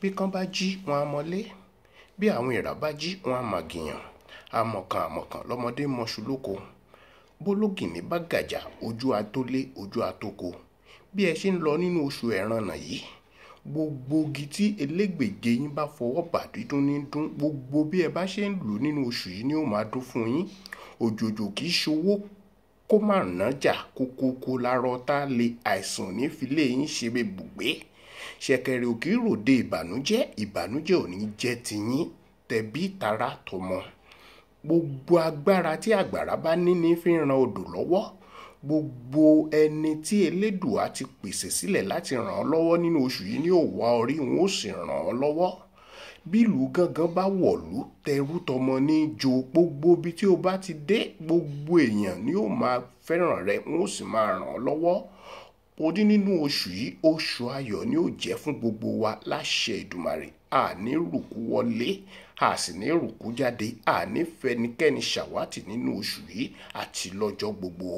Bí kán bá jí, wọn á mọlé. Bí àwọn èèrà bá jí, wọn á màgìyàn. Àmọ̀kàn àmọ̀kàn lọmọdé mọṣu lóko. Bólógìnní bá gàjà, ojú atólé, ojú atóko. Bí ẹ ṣe ń lọ nínú oṣù ẹ̀rànà yìí, gbogbo igi tí elégbèje yín bá fọwọ́ bà dídún ní dún. Gbogbo bí ẹ bá ṣe ń lù nínú oṣù yìí ni ó máa dún fún yín. Òjòjò kì í ṣowó kó má nájà, kókókó lárọ tá lè àìsàn ní filé yín ṣe bùgbé. Ṣẹ̀kẹ̀rẹ̀ ò kì í ròde ìbànújẹ́, ìbànújẹ́ ò ní jẹ́ tiyín, tẹbí tará tọmọ. Gbogbo agbára tí àgbàrá bá ní ní fi ń ran odò lọ́wọ́. Gbogbo ẹni tí Elédùà ti pèsè sílẹ̀ láti ràn ọ́ lọ́wọ́ nínú oṣù yìí ni ó wá orí, wọn ó sì ràn ọ́ lọ́wọ́. Bí ìlú gángan bá wọ̀lú, tẹrú tọmọ ní í jó. Gbogbo ibi tí o bá ti dé, gbogbo èèyàn ni ó máa fẹ́ràn rẹ, wọn ó sì máa ràn ọ́ lọ́wọ́. Ó ní nínú oṣù yìí, oṣù ayọ̀ ni ó jẹ́ fún gbogbo wa láṣẹ Èdùmàrè. A ní rùkú wọlé, a sì ní rùkú jáde, a ní fẹnikẹ́ni ṣàwátì nínú oṣù yìí àti lọ́jọ́ gbogbo.